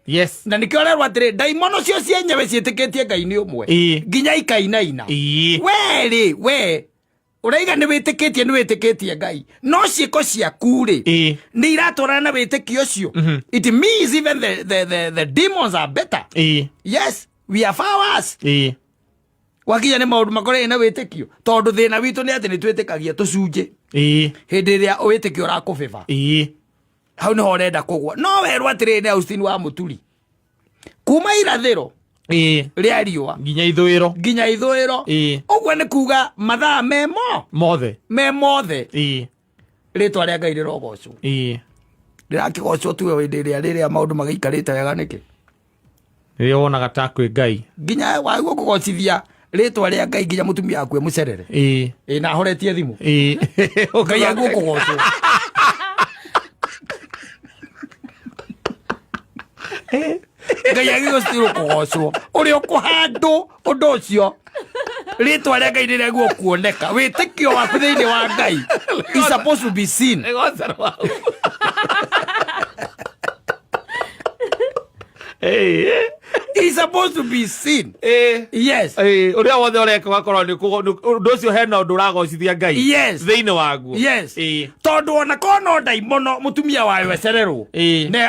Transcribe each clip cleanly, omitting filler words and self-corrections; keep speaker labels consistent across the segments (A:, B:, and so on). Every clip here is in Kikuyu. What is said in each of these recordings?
A: Yes.
B: Na nĩkĩo rerwo atĩrĩ, ndaimono cio cienyewe ciĩtĩkĩtie Ngai nĩ ũmwe, nginya ikainaina. We rĩ, we ũraiga nĩ wĩtĩkĩtie, nĩ wĩtĩkĩtie Ngai, no ciĩko ciaku rĩ, nĩ iratwarana na wĩtĩkio ũcio? It means even the demons are better. Yes, we are far worse. Gwakinya nĩ maũndũ makoragwo na wĩtĩkio, tondũ thĩna witũ nĩ atĩ nĩ twĩtĩkagia tũcunjĩ. Hĩndĩ ĩrĩa wĩtĩkio ũrakũbĩba, hau nĩho ũrenda kũgwa. No werwo atĩrĩrĩ nĩ Austin wa Mũturi, kuma irathĩro rĩa riũa
A: nginya ithũĩro,
B: nginya ithũĩro, ũguo nĩ kuga mathaa memo
A: mothe,
B: me mothe, rĩtwa rĩa Ngai rĩrogocwo. Rĩrakĩgocwo tuwe hĩndĩ ĩrĩa rĩrĩa maũndũ magĩikarĩte wega nĩkĩ?
A: Rĩrĩa wonaga ta kwĩ Ngai.
B: Nginya wagwo kũgocithia rĩtwa rĩa Ngai nginya mũtumia waku emũcerere. Ĩ na ahoretie thimũ. Ngai aguo kũgocwo. Ngai agĩgocirwo kũgocwo ũrĩa ũkũhandũ ũndũ ũcio, rĩtwa rĩa Ngai rĩrĩa kuoneka, wĩtĩkio waku thĩinĩ wa Ngai is supposed to be seen.
A: Nĩgocerwo hau.
B: Is supposed to be seen. Yes.
A: Ũrĩa wothe ũreka ũgakorwo ũndũ ũcio hena ũndũ ũragocithia Ngai thĩinĩ waguo.
B: Yes. Tondũ ona korwo no ndaimono mũtumia wayo ecererwo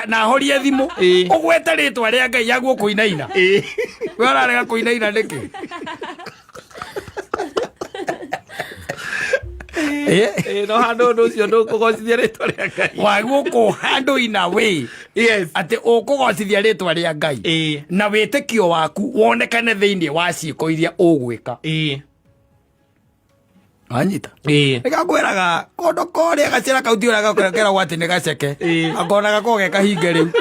B: na ahorie thimũ, ũgwete rĩtwa rĩa Ngai aguo kũinaina. We ũrarega kũinaina nĩkĩ?
A: No handũ ũndũ ũcio ndũkũgocithia rĩtwa rĩa Ngai.
B: Waguo kũhandũ in a way atĩ ũkũgocithia rĩtwa rĩa Ngai na wĩtĩkio waku wonekane thĩinĩ wa ciĩko iria ũgwĩka. Wanyita? Nĩgakwĩraga kondo korĩa gacĩra kau ti ũrĩa keragwo atĩ nĩ gaceke. Akona gakorwo ge kahinge rĩu.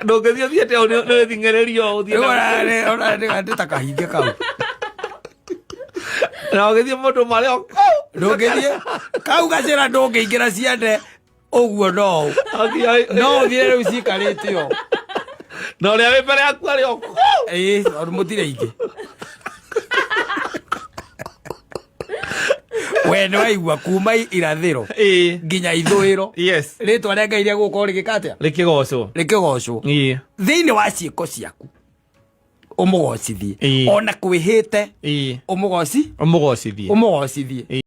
A: Ndũngĩthiĩ ũthiĩte ũũ nĩ ũthing'ĩrĩrio ũthiĩ
B: Rĩu nĩ ta kahinge kau.
A: Na ũgĩthiĩ mũndũ marĩa o
B: Ndũngĩthiĩ kau gacĩra, ndũngĩingĩra ciande ũguo, no no ũthiĩ rĩu cikarĩte o
A: na ũrĩa wĩ mbere yaku arĩ o kũu.
B: Ĩĩ, tondũ mũtirĩ aingĩ. We nĩ waigua, kuma irathĩro nginya ithũĩro, rĩtwa rĩa Ngai rĩa gũkorwo rĩgĩka atĩa?
A: Rĩkĩgocwo.
B: Rĩkĩgocwo. Thĩinĩ wa ciĩko ciaku ũmũgocithie. Ona kwĩhĩte, ũmũgoci
A: ũmũgocithie.
B: Ũmũgocithie.